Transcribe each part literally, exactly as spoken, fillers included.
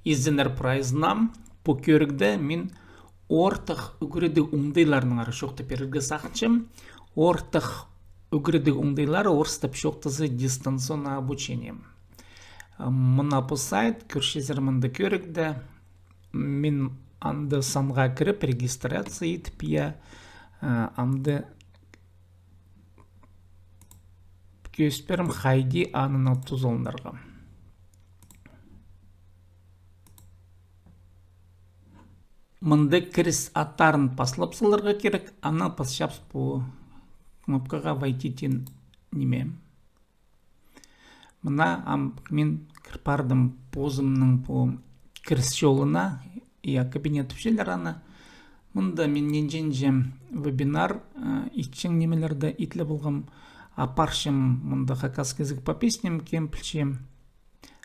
Изеннер прайзына. Пу кӧрігде мин ортых ӱгредіг оңдайларынаңар чоохтап пирерге сағынчам. Ортых ӱгредіг оңдайлары орыстап чоохтаза дистанционное обучение. Мына пу сайт, кӧрчезер мында кӧрігде, мин анда санға кіріп, регистрация итіп, я, анда кӧзіт пирем, хайди аннаң тузаланарға. Мында кіріс аттарын паслап саларға кирек, анаң пасчабыс пу кнопкаға «Войти» тиин ниме. Мына ам мин кір пардым позымның пу кіріс чолына, я, кабинет тіпчелер аны. Мында мин нинҷе-нинҷе вебинар, э, итчең нимелерді итлеп алғам, апарчам мында «Хакасский язык по песням», кем пілче.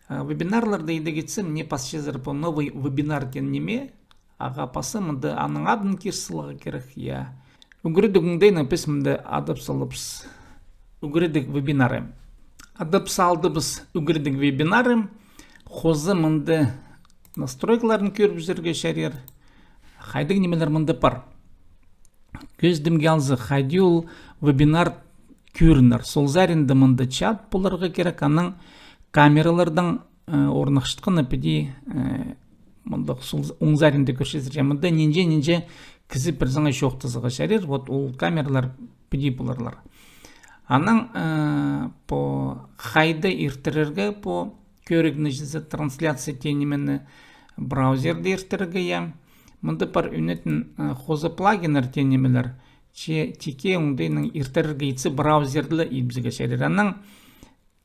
Э, вебинарларда идерге итсем, мына пасчазар пу «Новый вебинар» тиин ниме, ағаа пассам, мында аның адын кир саларға кирек, я. Ӱгредіг оңдайны піс мында адап салыбыс «Ӱгредіг вебинары». Адап салдыбыс «Ӱгредіг вебинары». Хоза мында настройкаларын кӧрібізерге чарир. Хайдағ нимелер мында пар. Кӧзідімге алза, хайди ол вебинар кӧрінер. Сол саринда мында чат поларға кирек, анаң камералардаң, э, орнахчатханы піди, э, мында сол оң саринда кӧрчезер. Я, мында нинҷе-нинҷе кізі пір саңай чоохтазарға чарир, вот ол камералар піди поларлар. Анаң, э, пу хайда иртірерге пу кӧрігні чізе, трансляция тиин нимені браузерде иртірерге, я. Мында пар ӱнетін, э, хоза плагиннер тиин нимелер, че тикке оңдайнаң иртірерге итсе, браузерде итпезерге чарир. Анаң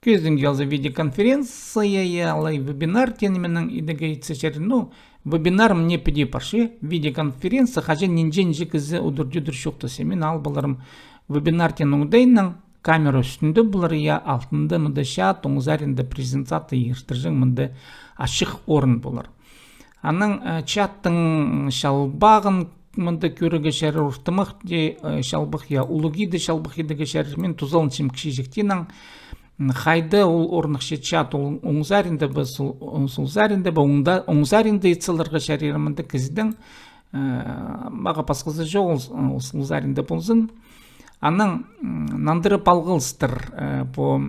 кӧзідімге алза, видеоконференция, я, алай вебинар тиин нименең идерге итсе чарир. Ну, вебинар мына піди парча, видеоконференция, хаҷан нинҷе-нинҷе кізі удур-тӧдір чоохтасча. Мин алып аларым вебинар тиин оңдайнаң, камера ӱстӱнде полар, я, алтында мында чат, оң саринда презентация иртірҷең, мында ачых орын полар. Анаң, э, чаттың чалбағын мында кӧрерге чарир, ортымах тее, э, чалбах, я, улуғ иде чалбах идерге чарир. Мин тузаланчам кічіҷек тиинең. М, хайда ол орнахча чат, ол оң саринда ба, сол, ол сол саринда ба, оңда, оң саринда ит саларға чарир, мында кізідең, э, мағаа пасхазы чоғыл, ол, ол сол саринда ползын. Анаң, м, нандырып алғылыстыр, э, пу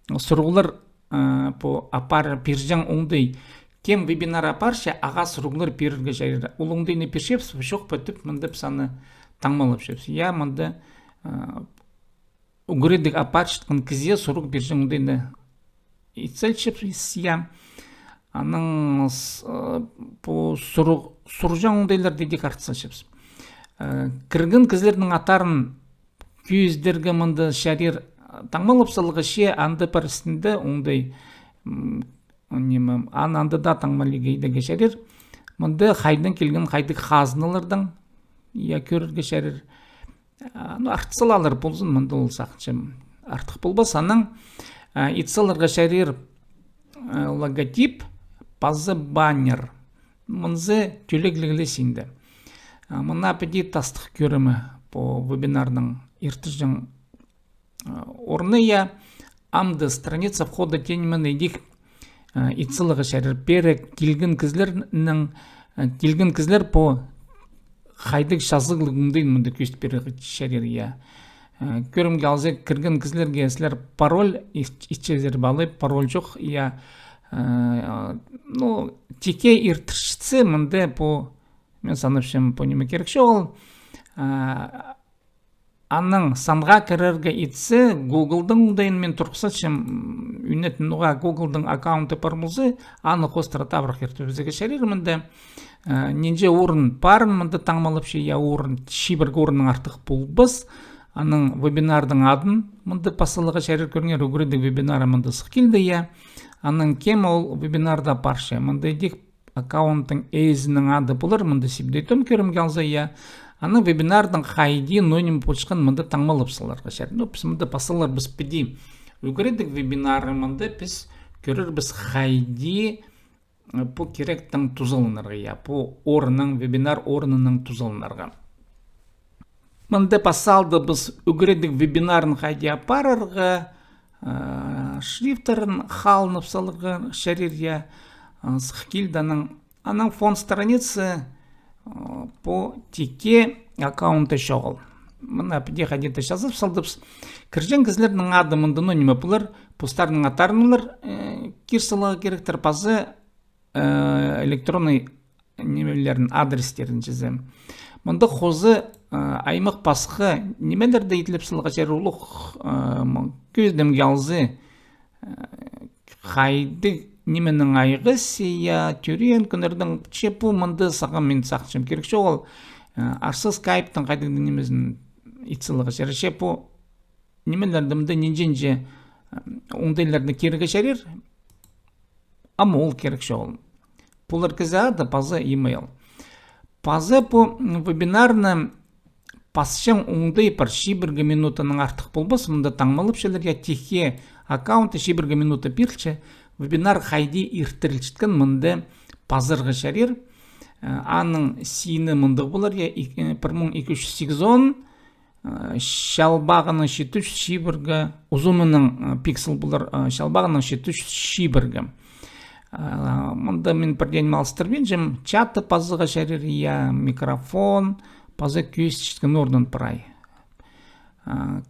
сурығлар, э, пу апар пирҷең оңдай. Кем вебинар апарча, ағаа сурығлар пирерге чарир. Ол оңдайны пирчебіс, чох па тіп, мында піс аны таңмалапчабыс. Я, мында, э, ӱгредіг апарчатхан кізее сурығ пирҷең оңдайны ит салчабыс, я. Анаң с-, э, пу сурығ сурҷаң оңдайларды идӧк артыс салчабыс. Э, кірген кізілернің аттарын кӧзідерге мында чарир, таңмалап саларға, че анда пар істінде оңдай, м, ниме, ан-, анда даа таңмалирға идерге чарир. Мында хайдаң килген, хайдағ хазналардаң, я, кӧрерге чарир. А, ну, артыс салалар ползын, мында ол сағынчам артых полбас. Анаң, а, ит саларға чарир, а, логотип паза баннер. Мынзы тӧлегліг ле синде. А, мына піди тастығ кӧрімі пу вебинарның иртірҷең, а, орны, я. Амды страница входа тиин ниме идӧк, а, ит саларға чарир. Пеер килген кізілернің, а, килген кізілер пу хайдағ чазығлығ оңдайын мында кӧзіт пирерге чарир, я. Э, кӧрімге алза, кірген кізілерге сірер пароль ит-, итчезер ба, алай пароль чох, я. Э, ну, тикке иртірчетсе, мында пу, мин санапчам, пу ниме кирек чоғыл. Э, анаң санға кірерге итсе, Гуглдың оңдайын мин турғыс салчам, м, ӱнетін уғаа Гуглдың аккаунты пар полза, аны хоостыра табырах иртібізерге чарир мында. Э, нинҷе орын парын мында таңмалапча, я, орын, чибіргі орыннаң артых полбас. Анаң вебинардың адын мында пас саларға чарир, кӧріңер, ӱгредіг вебинары мында сых килді, я. Анаң кем ол вебинарда апарча. Мында идӧк аккаунттың ээзінің ады полар, мында сибдей том, кӧрімге алза, я. Анаң вебинардың хайди, ноо ниме полчатхан мында таңмалап саларға чарир. Ну, піс мында пас саларбыс піди. Ӱгредіг вебинары мында піс кӧрербіс хайди, э, пу киректең тузаланарға, я, пу орыннаң, вебинар орнынаң тузаланарға. Мында пас салдыбыс ӱгредіг вебинарын хайди апарарға, э, шрифттерін халынып саларға чарир, я. сых килді анаң. Анаң фон страница, пу тикке аккаунты чоғыл. Мына піди хайди-да чазып салдыбыс. Кірҷең кізілернің ады мында, ну, ниме, пулар постарының аттарын олар кир саларға киректер, паза электронный нимелерін, адрестерін чізе. Мында хоза аймах-пасха нимелерді иділіп саларға чарир, улуғ кӧзідімге алза, хайдағ нименің айғазы, я, тӧреен кӱннернің, че пу мында сағам, мин сағынчам, кирек чоғыл. Арса скайптың хайдағ-да нимезін ит саларға чарир, че пу нимелерді мында нинҷе-нинҷе оңдайларны кирерге чарир, ам ол кирек чоғыл. Пулар кізі ады паза имейл. Паза пу вебинарны пасчаң оңдай пар, чибіргі минутаның артых полбас, мында таңмалапчалар, я, тикке аккаунты, чибіргі минута пирілче, вебинар хайди иртірілчеткен мында пазарға чарир. Аның сині мындағ полар, я, пір муң ікі чӱс сигізон чалбағының читі чӱс чибіргі, узунынаң пиксел полар, чалбағының читі чӱс чибіргі. Мында мин пірдеен алыстырбинчам, чатты пазарға чарир, я, микрофон, паза кӧзітчеткен орнын прай.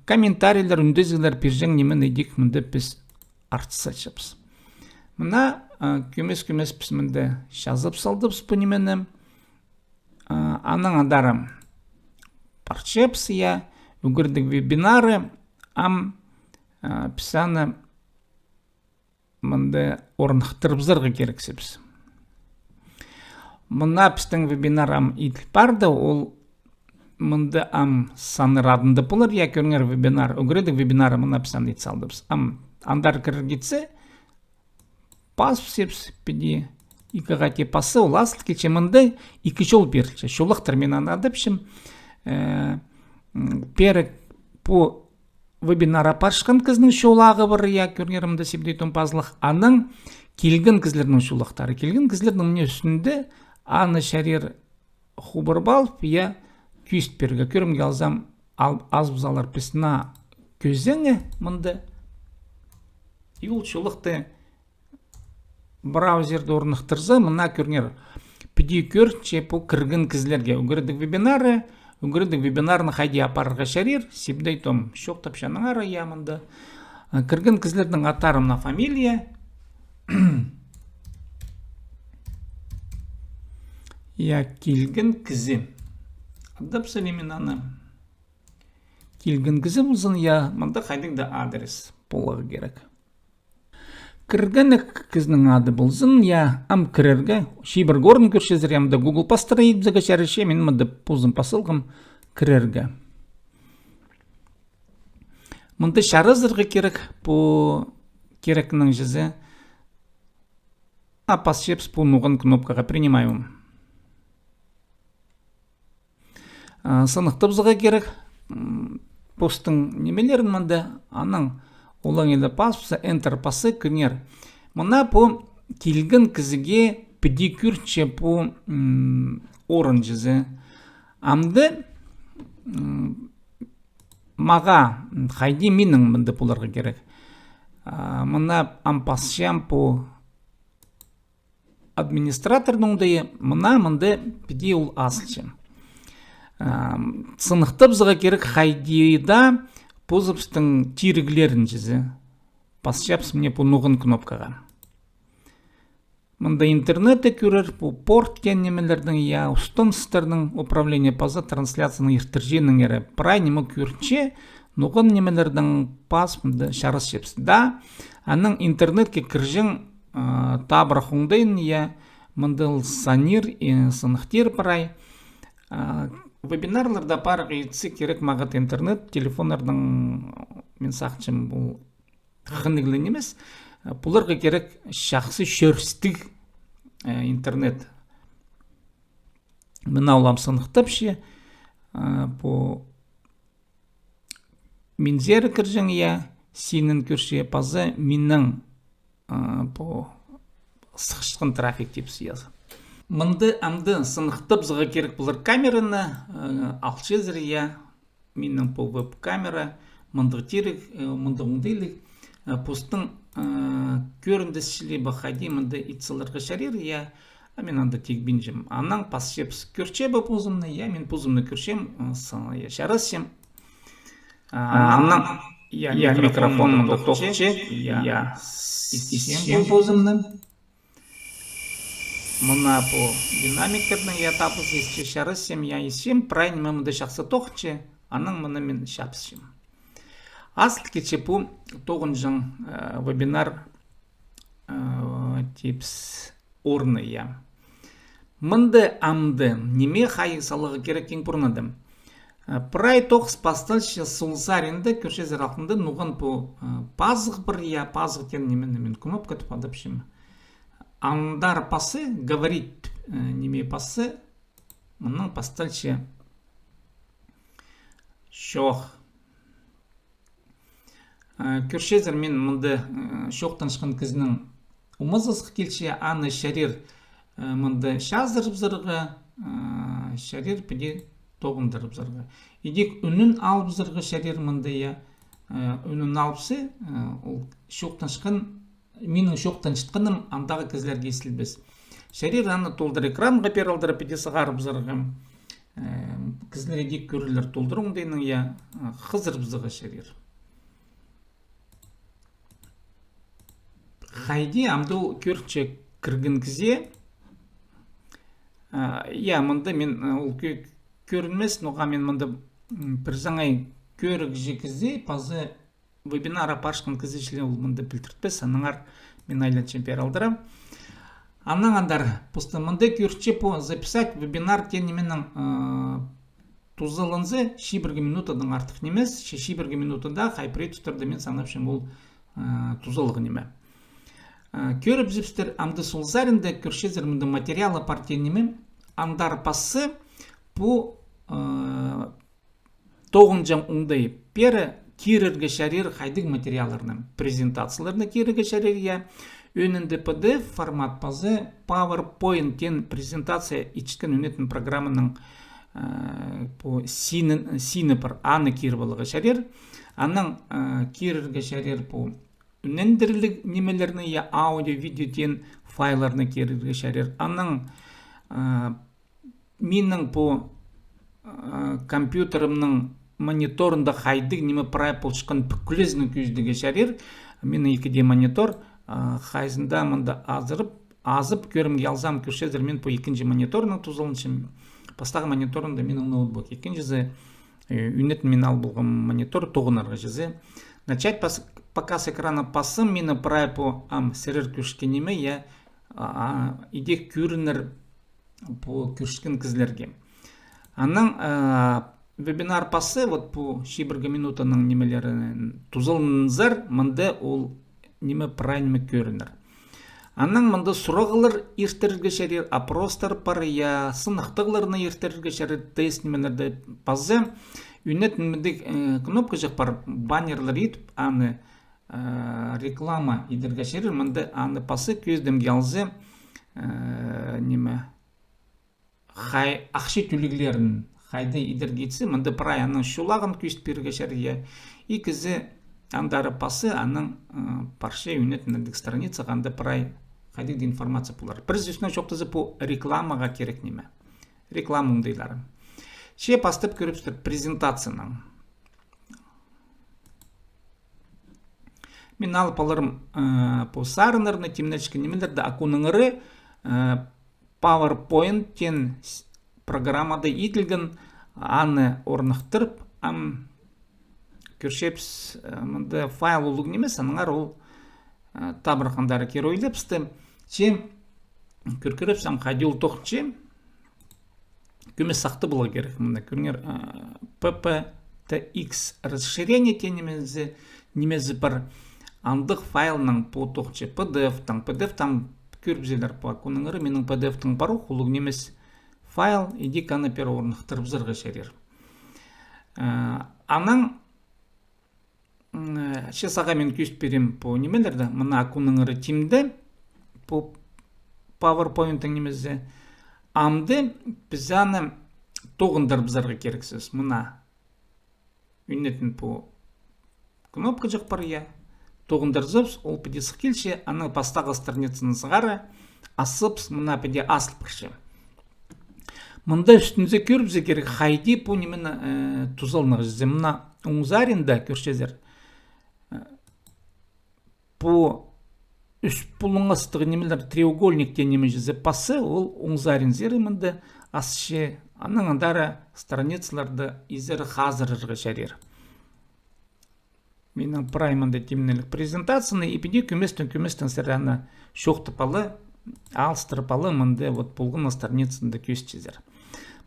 Комментарийлер, ӱндезіглер пирҷең ниме идӧк мында піс артысчабыс. Мына кӧмес-кӧмес піс мында чазып салдыбыс пу нимені. Анаң андар парчабыс, я, ӱгредіг вебинары, ам піс аны мында орныхтырыбызарға кирексібіс. Мына пістің вебинар ам иділ парды, ол мында ам саннар адында полар, я, кӧріңер, вебинар, ӱгредіг вебинары, мына піс аны ит салдыбыс. Ам андар кірерге итсе, пазыбысчабыс, піди ікі хати пасса, ол азыл килче, мында ікі чол пирілче. Чолахтар, мин аны адапчам. Пеер пу вебинар апарчатхан кізінің чолағы пар, я, кӧріңер, мында сибдей том пазылых. Анаң килген кізілернің чолахтары. Килген кізілернің мына ӱстӱнде аны чарир хубырып алып, я, кӧзіт пирерге. Кӧрімге алзам, азыбызарлар піс на кӧзеңі мында. И ол чолахты браузерде орныхтырза, мына кӧріңер, піди кӧрінче пу кірген кізілерге. Ӱгредіг вебинары, ӱгредіг вебинарны хайди апарарға чарир, сибдей том чоохтапчаңнар, я, мында. Кірген кізілернің аттары, мына фамилия. Я, килген кізі. Адап салим мин аны. Килген кізі ползын, я, мында хайдағ-да адрес поларға кирек. Кірген кізінің ады ползын, я, ам кірерге. Чибіргі орын кӧрчезер, я, мында Google пастыра идібізерге чарир, че мин мында позым пас салғам кірерге. Мында чаразарға кирек пу кирекнің чізе. А пасчабыс пу ноған кнопкаға, принимаю. Сыныхтабызарға кирек постың нимелерін мында, анаң олаңай ла пазыбысса, Enter пасса, кӧріңер. Мына пу килген кізіге піди кӧрінче пу орын чізе. Амды мағаа хайди минің мында поларға кирек. Мына ам пасчам пу администраторның оңдайы, мына мында піди ол азылча. Сыныхтабызарға кирек хайди-да позыбыстың тиріглерін чізе. Пасчабыс мына пу ноған кнопкаға. Мында интернетті кӧрер, пу порт теен нимелернің, я, устан ыстарның управление паза трансляцияның иртірҷеңнері. Прай ниме кӧрінче, ноған нимелернің пас мында чарасчабыс. Да, анаң интернетке кірҷең табырах оңдайын, я, мында ол санир, сыныхтир прай. Вебинарларда апарарға итсе кирек мағат интернет, телефоннарның, мин сағынчам, пу хынығлығ нимес. Поларға кирек чахсы чӧрістіг интернет. Мына ол ам сыныхтапча, пу минзер кірҷең, я, синін кӧрче, паза минің пу сыхчатхан трафик тіпче, я. Мында амды сыныхтабызарға кирек полар камераны, алчазар, я, минің пу веб-камера, мындағ тиріг, мындағ оңдайлығ, постың кӧріндіс чіли ба хайди мында ит саларға чарир, я. А мин анда тигбинчем. Анаң пасчабыс кӧрче ба позымны, я, мин позымны кӧрчем, я, чарасчам. Анаң, я, микрофон мында тоғынча, я, истчем позымны. Мына пу динамиктернің, я, табыс истче, чарасчам, я, истчем, прай ниме мында чахсы тоғынча, анаң мына мин чабысчам. Азыл килче пу тоғынҷаң вебинар типс орны, я. Мында амды ниме хайығ саларға кирек иң пурнада. Прай тоғыс пасталча сол саринда, кӧрчезер, алтында ноған пу пазығ пар, я, пазығ теен нимені мин кнопка тіп адапчам. Андар пасса, говорить, ниме пасса, мынаң пасталча. Чох. Кӧрчезер, мин мында чоохтанчатхан кізінің омазы сых килче, аны чарир мында чазырыбызарға, чарир піди тоғындырыбызарға. Идӧк ӱнін алыбызарға чарир мында, я. Ӱнін алыбысса, ол чоохтанчатхан, минің чоохтанчатханым андағы кізілерге истілбес. Чарир аны толдыра, экранға пеер алдыра піди сығарыбызарға. Кізілер идӧк кӧрерлер толдыра оңдайнаң, я, хызырыбызарға чарир. Хайди амды ол кӧрінче кірген кізее. Я, мында мин, ол кӧрінмес, ноға мин мында пір саңай кӧрігҷі кізее паза вебинар апарчатхан кізее чіли ол мында пілдіртпес, аннаңар мин айланчам пеер алдыра. Анаң андар пастап мында кӧрінче пу записать вебинар теен нименің тузаланза, чибіргі минутадаң артых нимес, че чибіргі минутада хай пірее тустарда мин санапчам ол тузалығ ниме. Кӧрібізіпсіздер, амды сол саринда, кӧрчезер, мында материалы пар теен ниме, андар пасса пу тоғынҷаң оңдай пеер кирерге чарир хайдағ материалларны, презентацияларны кирерге чарир, я. Ӧӧнінде PDF формат паза PowerPoint теен презентация итчеткен ӧнетін программаның пу сині, сині пар, аны киріп аларға чарир. Анаң кирерге чарир пу ӱннендіріліг нимелерні, я, аудио, видео теен файлларны кирерге чарир. Анаң минің пу компьютерімнің мониторында хайдағ ниме прай полчатхан пӱкӱлезін кӧзідерге чарир. Минің ікі дее монитор, хайзында мында азырып, азып кӧрімге алзам, кӧрчезер, мин пу ікінҷі мониторнаң тузаланчам. Пастағы мониторымда минің ноутбук. Ікінҷізі, ӧӧнетін мин ал полғам монитор тоғынарға чізе. Начать пос-, показ экрана пассам, мині прай пу ам сірер кӧрчеткен ниме, я, идӧк кӧрінер пу кӧрчеткен кізілерге. Анаң вебинар пасса, вот пу чибіргі минутаның нимелерінең тузаланзар, мында ол ниме, прай ниме кӧрінер. Анаң мында сурағлар иртірерге чарир, опростар пар, я, сынахтағларны иртірерге чарир, тест нимелерні паза. Ӱнетін мындағ кнопкаҷах пар, баннерлер итіп, аны реклама идерге чарир, мында аны пасса кӧзідімге алза, ниме, хай, ахча тӧлеглерін хайди идерге итсе, мында прай аның чолағын кӧзіт пирерге чарир, я. И кізі андар пасса, анаң парча ӱнетін андағ страницаға, анда прай хайдағ-да информация полар. Пір сӧснең чоохтаза, пу рекламаға кирек ниме. Реклама оңдайлары. Че пастап кӧрібістер презентацияны. Мин алып аларым пу сарыннарны, тимнелчеткен нимелерні, акуныңары PowerPoint теен программада иділген, аны орныхтырып, ам кӧрчебіс, мында файл улуғ нимес, аннаңар ол табырах андар кире ойлабысты. Че кӧр кӧрібіс, ам хайди ол тоғынча. Кӧмес сахты поларға кирек. Мында кӧріңер, PPTX расширение теен нимезі, нимезі пар. Андағ файлнаң пу тоғынча, PDF-таң, PDF-таң кӧрібізерлер пу акуныңары, минің PDF-таң пар ох, улуғ нимес файл, идӧк аны пеер орныхтырыбызарға чарир. Анаң че сағаа мин кӧзіт пирем пу нимелерні, мына акуныңары тимде, пу PowerPoint-тың нимезі. Амды піс аны тоғындырыбызарға кирексіс. Мына ӱнетін пу кнопкаҷах пар, я. тоғындырзабыс, ол піди сых килче, анаң пастағы страницаны сығара асыбыс, мына піди азыл парча. Мында ӱстӱнзер кӧрібізерге кирек, хайди пу нимені, э, тузаланарға чізе. Мына оң саринда кӧрчезер. Э, пу ӱс пулуңастығ нимелер, треугольник тее ниме чізе пасса, ол оң саринзар мында асча, анаң андары страницаларны изері хазырарға чарир. Минің прай мында тимнелік презентацияны, и піди кӧместең-кӧместең сірер аны чоохтап ала, алыстырып ала, мында вот полған на страницаны кӧзітчезер.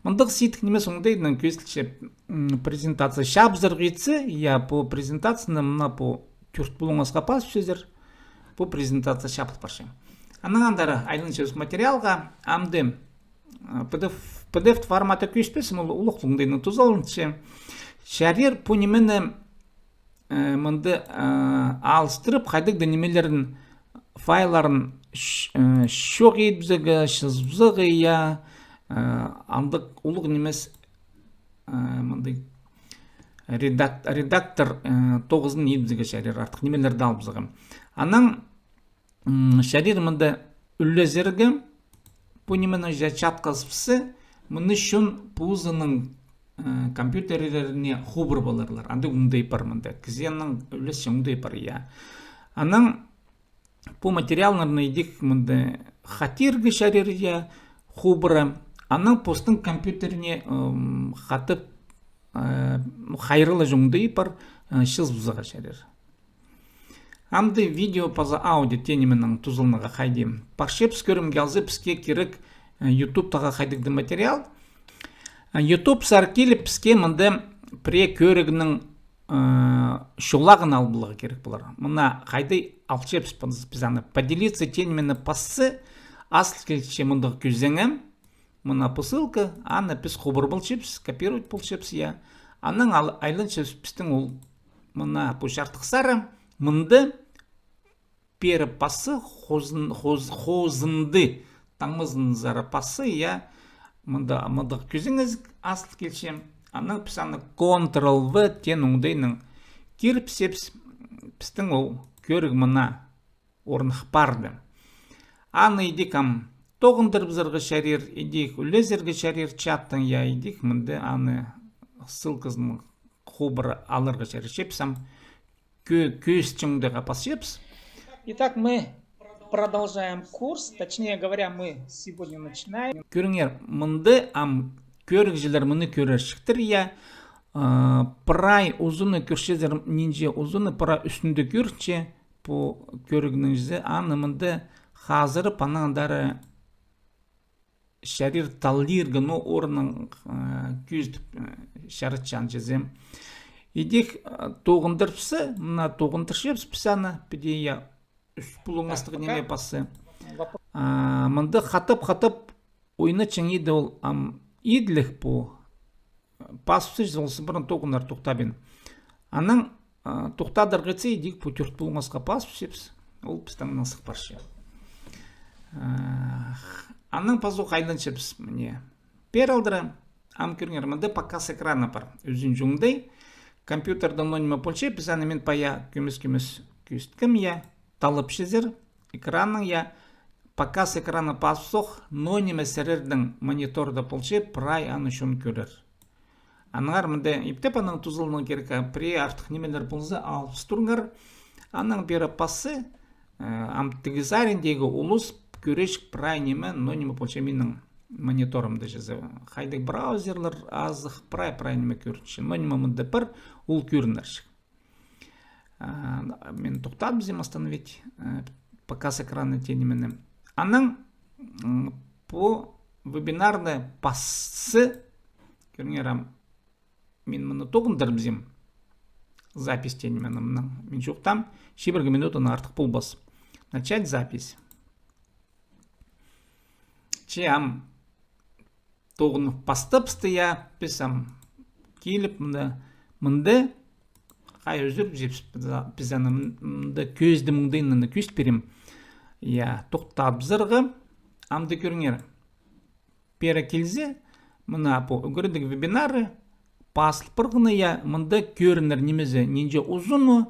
Мындағ сидік нимес оңдайнаң кӧзітче, м, презентация чабызарға итсе, я, пу презентацияны мына пу тӧрт пулуңасха пазып чӧзер, пу презентация чабыл парча. Анаң андары айланчабыс материалға, амды, э, П Д Ф, П Д Ф форматы кӧзітпеспін, ол улуғ оңдайнаң тузаланча. Чарир пу нимені, э, мында, э, алыстырып, хайдағ-да нимелерін, файлларын ч-, э, чох идібізерге, чызыбызарға, я, э, андағ улуғ нимес, э, мындағ редак-, редактор, э, тоғызын идібізерге чарир, артых нимелерні алыбызарға. Анаң, м, чарир мында ӱлезерге, пу нимені чатхазыбысса, мыны чон позының, э, компьютерлеріне хубыр поларлар. Андағ оңдай пар мында. Кізінің ӱлесчең оңдай пар, я. Анаң пу материалларны идӧк мында хатирға чарир, я, хубыра. Анаң постың компьютеріне, м, хатап, э, хайраллаҷаң оңдай пар, э, чызыбызарға чарир. Амды видео паза аудио тее нименең тузаланарға хайди. Парчабыс, кӧрімге алза, піске кирек, э, ютубтағы хайдағ-да материал. Э, ютубсар киліп, піске мында пірее кӧрігнің, э, чолағын алып аларға кирек полар. Мына хайди алчабыс піс, піс аны. Поделиться тее нимені пасса, азыл килче мындағ кӧзенек. Мына пу ссылка, аны піс хубыр полчабыс, копировать полчабыс, я. Анаң ал-, айланчабыс пістің ол, мына пу чардыхсар, мында пеер пасса, хозын-, хоз-, хозынды, таңмазынзар пасса, я, мында, мындағ кӧзенек азыл килче. Анаң піс аны Ctrl V теен оңдайнаң кирібісчебіс, пістің ол кӧріг мына орных парды. Аны идӧк ам тоғындырыбызарға чарир, идӧк ӱлезерге чарир чаттаң, я, идӧк мында аны ссылказын хубыр аларға чарир. Че піс ам кӧ-, кӧзітчең оңдайға пасчабыс. Итак, мы продолжаем курс, точнее говоря, мы сегодня начинаем. Кӧріңер, мында ам кӧрігҷілер мыны кӧрерҷіктер, я. А, прай узуны кӧрчезер, нинҷе узуны, прай ӱстӱнде кӧрінче, пу кӧрігнің чізе, аны мында хазырып, анаң андары чарир таллирға, но орнын, э, кӧзідіп, э, чаратчаң чізе. Идӧк, э, тоғындырыбысса, мына тоғындырчабыс піс аны, піди, я, ӱс пулуңастығ ниме пасса. А, мында хатап-хатап ойнатчаң иді ол, ам, иділіг пу. Пазыбысса, ол сыбыраан тоғынар, тохтабин. Анаң, а, тохтадарға итсе, идӧк пу тӧрт пулуңасха пазыбысчабыс. Ол пістің мынаң сых парча. А, анаң пазох айланчабыс, мына. Пеер алдыра, ам кӧріңер, мында показ экрана пар. Ӱзінҷі оңдай. Компьютерде ноо ниме полча, піс аны, мин пая кӧмес-кӧмес кӧзіткем, я. Таллапчазар экраннаң, я, показ экрана пазыбысох, ноо ниме сірернің мониторда полча, прай аны чон кӧрер. Аннаңар мында иптеп анаң тузаланарға кирек, а пірее артых нимелер полза, алыбыс турыңар. Анаң пеер пасса, э, ам тігі сариндағы улус кӧрерҷік прай ниме, ноо ниме полча минің мониторымда чізе. Хайдағ браузерлер азых, прай-прай ниме кӧрінче. Ноо ниме мында пар, ол кӧрінерҷік. А, мин тохтадыбызим, остановить, э, показ экрана тее нимені. Анаң, м, пу вебинарны пасса, кӧріңер ам, мин мыны тоғындырыбызим. Запись тее нимені мынаң мин чоохтаам, чибіргі минутадаң артых полбас. Начать запись. Че ам тоғынып пастабысты, я, піс ам киліп, мында, мында, хай ӱзӱрібізербіс, піс аны мында кӧзідім оңдайнаң кӧзіт пирем. Я, тохтабызарға, амды кӧріңер. Пеер килзе, мына пу ӱгредіг вебинары, пазыл парғаны, я, мында кӧрінер нимезі, нинҷе узуны,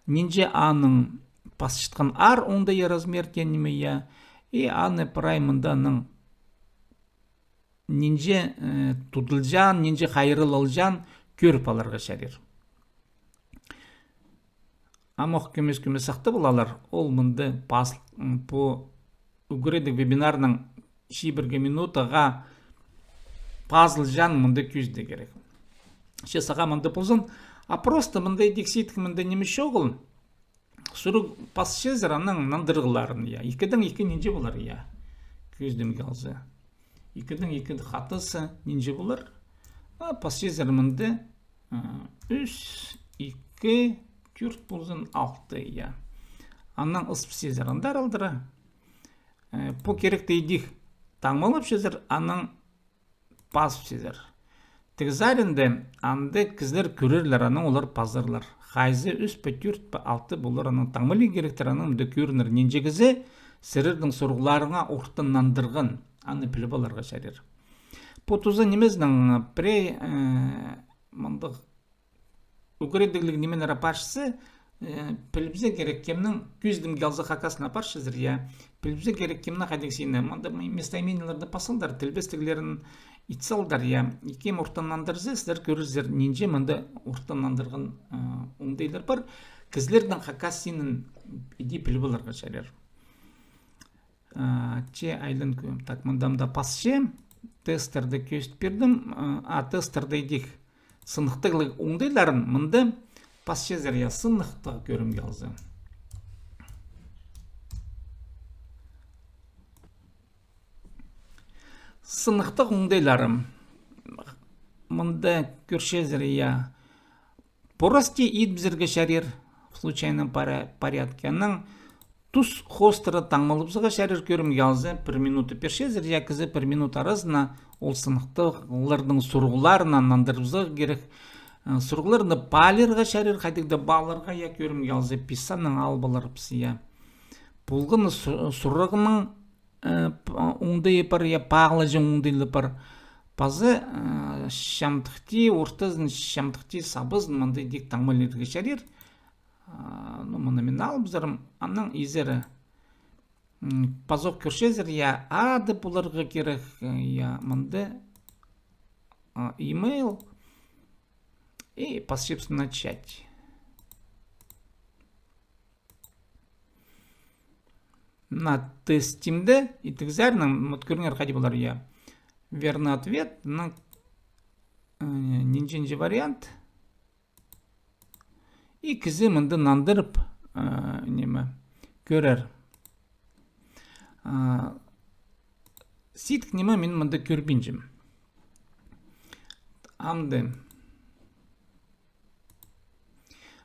нинҷе аның пасчатхан аар оңдайы, размер теен ниме, я. И аны прай мында аның нинҷе, э, тудылҷаан, нинҷе хайрал алҷаан кӧріп аларға чарир. Ам ох кӧмес-кӧмес сахтап алалар, ол мында пас-, м, пу ӱгредіг вебинарның чибіргі минутаға пазылҷаан мында кӧзідерге кирек. Че сағаа мында ползын, а просто мында идӧк сидік, мында ниме чоғыл. Сурығ пасчазар аның нандырығларын, я. Ікідең ікі нинҷе полар, я. Кӧзідімге алза. Ікідең ікі хатасы нинҷе полар. А, пасчазар мында, а, ӱс, ікі, тӧрт ползын, алты, я. Анаң ызып сизер андар алдыра. Э, пу киректі идӧк таңмалапчазар, анаң пазыпчазар. Тігі саринда анда кізілер кӧрерлер, анаң олар пазарлар. Хайзы ӱс пе, тӧрт пе, алты полар, анаң таңмалирға киректер, анаң мында кӧрінер, нинҷе кізі сірернің сурығларыңа орта нандырған, аны піліп аларға чарир. Пу туза нимезінің пірее, э, мындағ ӱгредігліг нимелер апарчазы, э, пілібізерге кирек кемнің, кӧзідімге алза хакаснаң апарчазар, я. Пілібізерге кирек кемнің хайдағ сині. Мында м-, местоимениелерні пас салдар, тілбестіглерін ит салдар, я. Ікем орта нандырза, сірер кӧрерзер, нинҷе мында орта нандырған, э, оңдайлар пар. Кізілернің хакас синін іди піліп аларға чарир. А, че айлан кӧ-, так, мында, мында пасча. Тестерді кӧзіт пирдім. А, а тестерді идӧк сыныхтығлығ оңдайларын мында пасчазар, я, сыныхтығ кӧрімге алза. Сыныхтығ оңдайлары. Мында кӧрчезер, я, пу расти идібізерге чарир в случайном поря-, порядке. Анаң тус хоостыра таңмалабызарға чарир кӧрімге алза, пір минута пирчезер, я, кізі пір минута аразына ол сыныхтығлардың сурығларына нандырыбызарға кирек. Э, сурығларны паалирға чарир, хайдағ-да пааларға, я, кӧрімге алза, пис саннаң алып аларбыс, я. Полған су-, сурығның э, п-, оңдайы пар, я, паалаҷаң оңдайлар пар. Пазы, э, чамдыхти, ортазын, чамдыхти, сабазын мында идӧк таңмалирға чарир. А, ну, мыны мин алыбызарым, анаң изері. М, пазох кӧрчезер, я, ады поларға кирек, э, я, мында, а, имейл. И пасчабыс начать. Мына тестімде, итіг сариннаң, вот кӧріңер, хайди полар, я. Верный ответ, мына, э, нинҷе-нинҷе вариант. И кізі мында нандырып, э, ниме, кӧрер. Э, сидік ниме мин мында кӧрбинчем. Амды.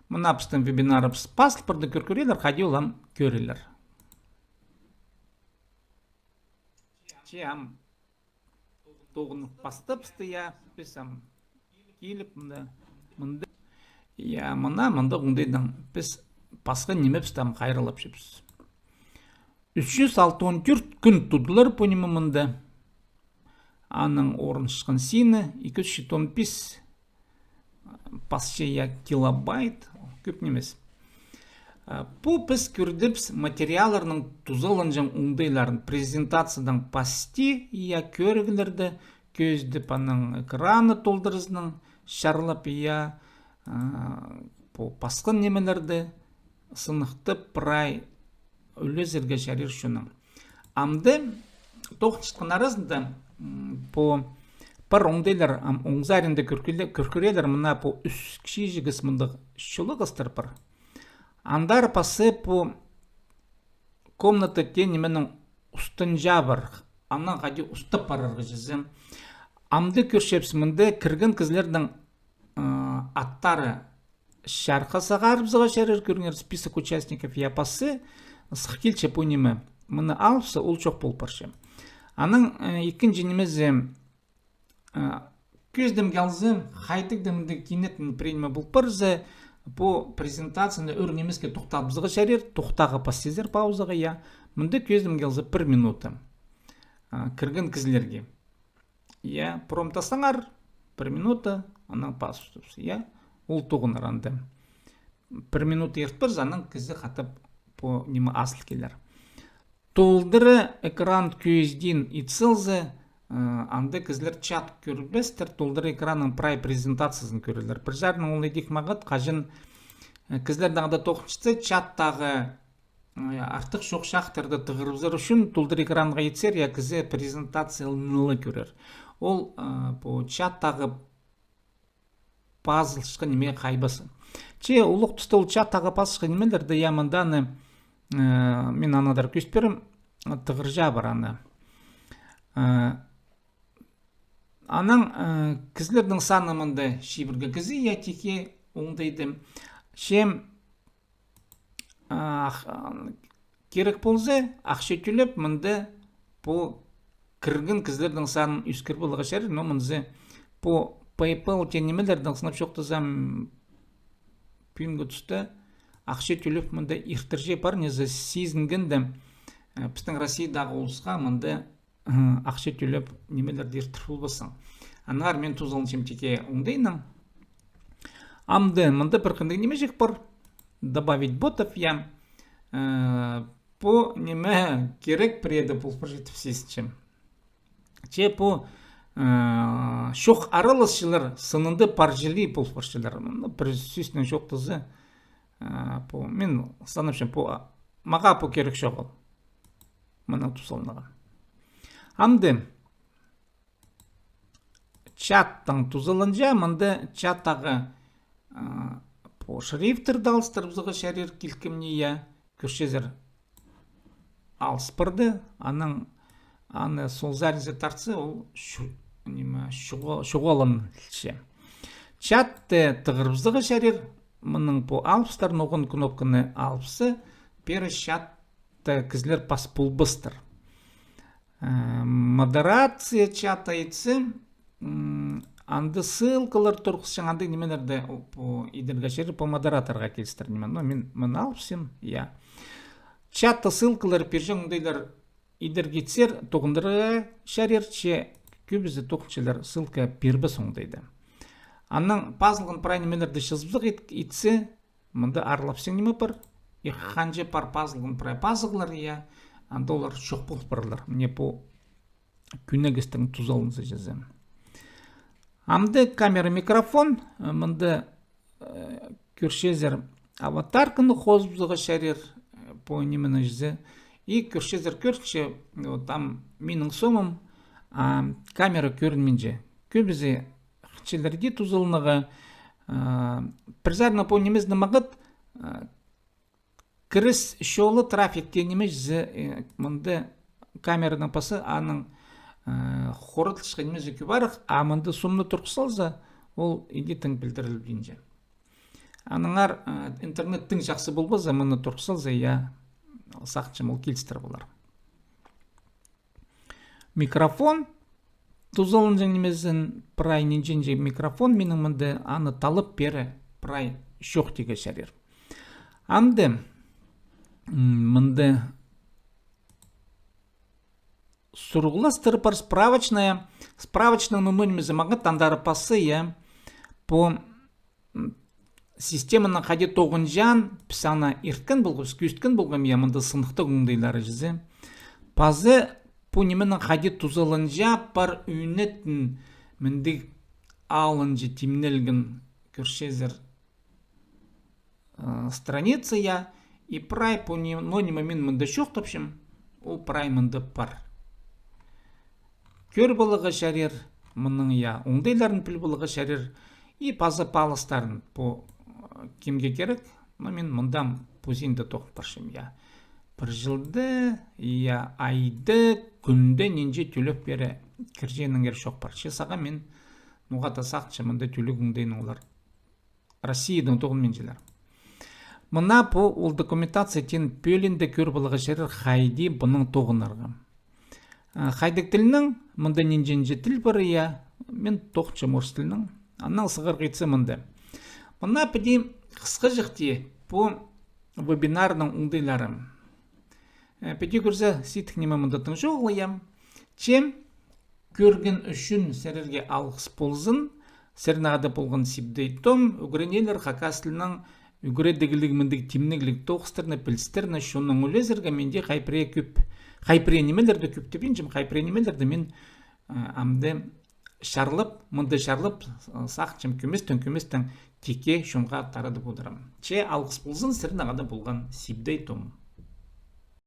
Мына пістің вебинарыбыс пазыл парды, кӧр кӧрелер, хайди ол ам кӧрелер. Че ам тоғын пастабысты, я, піс ам киліп мында, мында. Я, мына, мында оңдайнаң піс пасха нимебісті ам хайраллапчабыс. Ӱс чӱс алты он тӧрт кӱн тудылар пу ниме мында. Аның орын чатхан сині, ікі чӱс читон пис пасча, я, килобайт, кӧп нимес. А, пу піс кӧрдібіс материалларның тузаланҷаң оңдайларын, презентациядаң пасти, я, кӧріглерді кӧзідіп, аның экраны толдыразынаң чарлап, я, а, пу пасхан нимелерді сыныхтап прай ӱлезерге чарир чоннаң. Амды тоғынчатхан аразында, м, пу пар оңдайлар, ам, оң саринда кӧр кӧрелер, мына пу ӱс кічіҷек мындағ чолағастар пар. Андар пазы пу комната теен нименің устынҷа пар, анаң хайди устап парарға чізе. Амды кӧрчебіс, мында кірген кізілернің, ы, аттары чарыхха сығарыбызарға чарир, кӧріңер, список участников, я, пазы сых килче пу ниме. Мыны алыбысса, ол чох пол парча. Анаң, э, ікінҷі нимезі, э, кӧзідімге алза, хайдағ-да мында кинетін пір ниме пол парза, пу презентацияны ӱр нимеске тохтабызарға чарир, тохтаға пас тизер, паузаға, я. Мында кӧзідімге алза пір минута. А, кірген кізілерге. Я, пром тастаңар, пір минута, анаң пас устабыс, я. Ол тоғынар анда. пір минут иртпес, анаң кізі хатап пу ниме азыл килер. Толдыра экран кӧзідиин ит салза, анда кізілер чат кӧрбестер, толдыра экранның прай презентациязын кӧрерлер. Пір саринаң ол идӧк маңат, хаҷан кізілернің анда тоғынчатса, чаттағы артых чох чахтарды тығырыбызар ӱчӱн толдыра экранға итсер, я, кізі презентацияларны ла кӧрер. Ол пу чаттағы пазылчатхан ниме хайбазы. Че улуғ туста ол чаттағы пазылчатхан нимелерді, я, мында аны, мин анадар кӧзіт пирем, тығырҷа пар аны. Анаң кізілернің саны мында чибіргі кізі, я, тикке оңдайдым. Че ах-, кирек полза, ахча тӧлеп, мында пу кірген кізілернің санын ӧскіріп аларға чарир, но мынзы пу PayPal теен нимелердең сынап чоохтазам, пӱӱнгі туста ахча тӧлеп мында иртірҷе пар, незе сизінгенде, пістің Россиядағы улусха мында ахча тӧлеп нимелерді иртір полбассың. Аннаңар мин тузаланчам тикке оңдайнаң. Амды мында пір хынығ ниме чіг пар. Добавить ботов, я. Пу ниме кирек пірееде пол парҷа тіп сизінчем. Че пу чох араласчылар сынында парҷылии пол парҷылар. Ну, пір сӧснең чоохтаза, пу, мин санапчам, пу, мағаа пу кирек чоғыл. Мына тузаланарға. Амды чаттаң тузаланча, мында чаттағы пу шрифттерді алыстырыбызарға чарир килкімні, я, кӧрчезер, алыс парды, анаң аны сол саринзар тартса, ол чу-, ниме, чуға-, чуғаланча. Чатты тығырыбызарға чарир, мының пу алыптарын, оған кнопканы алыпса, пеер чатты кізілер пас полбастар. Модерация чата итсе, анда ссылкалар турғысчаң, андағ нимелерді пу идерге чарир, пу модераторға килістір ниме. Но мин мыны алыпсам, я. Чатта ссылкалар пирҷең оңдайлар идерге итсер, тоғындырарға чарир, че кӧбізі тоғынчалар ссылка пирбес оңдайда. Анаң пазылған прай нимелерді чазыбызарға ит-, итсе, мында аарлапсаң ниме пар, и ханҷа пар пазылған прай пазығлар, я, анда олар чох пол парарлар. Мына пу кӧнегестең тузаланза чізе. Амды камера, микрофон, мында кӧрчезер, аватарканы хозыбызарға чарир, пу нимені чізе. И кӧрчезер, кӧрче, вот, ам минің сомым, а камера кӧрінминче. Кӧбізі хынчалар иди тузаланарға, пір саринаң пу нимезін маңат, кіріс чолы, трафик теен ниме чізе, мында камераның пасы, аның хоратылчатхан нимезі кӧп арах, а мында сомны турғыс салза, ол иди тың пілдірілбинче. Аннаңар интернет тың чахсы полбаза, мыны турғыс салза, я, сағынчам, ол килістір полар. Микрофон тузаланҷаң нимезін, прай нинҷе-нинҷе микрофон, минің мында аны талап пеер прай чох тигі чарир. Амды мында сурығластыр пар, справочная. Справочнайның ноо нимезі маңат, андар пасы, я. Пу системаның хайди тоғынҷаан, піс аны ирткен полғабыс, кӧзіткен полғам, я, мында сыныхтығ оңдайлары чізе. Пазы пу нименің хайди тузаланҷа пар ӱнетін мындағ алынҷа тимнелген, кӧрчезер, страница, я, и прай пу ни-, ноо ниме мин мында чоохтапчам, ол прай мында пар. Кӧр поларға чарир, мының, я, оңдайларын піл поларға чарир, и паза палыстарын, пу кемге кирек, но мин мында позында тоғын парчам, я. Пір чылда, я, айда, кӱнде нинҷе тӧлеп пеер кірҷеңнер чох пар. Че сағам мин ноға-да сағынчам, мында тӧлег оңдайнаң олар Россиядаң тоғынминчалар. Мына пу ол документация теен пӧлиинде кӧр поларға чарир, хайди пунаң тоғынарға. Хайдағ тілнең, мында нинҷе-нинҷе тіл пар, я, мин тоғынчам орыс тілнең. Аннаң сығарға итсе мында. Мына піди хысхаҷахти пу вебинарның оңдайлары. Піди кӧрзе, сидік ниме мында тың чоғыл, я. Че кӧрген ӱчӱн сірерге алғыс ползын. Сірернең хада полған Сибдей Том, ӱгренерлер хакас тілнең ӱгредігліг мындағ тимнігліг тоғыстарны, пілістерні, чоннаң ӱлезерге, менде хай пірее кӧп, хай пірее нимелерді, кӧп тіпчем, хай пірее нимелерді мин, а, амды чарлап, мында чарлап, а, сағынчам, кӧместең, кӧместең тикке чонға тарадып одырам. Че алғыс ползын сірернең хада полған Сибдей Том.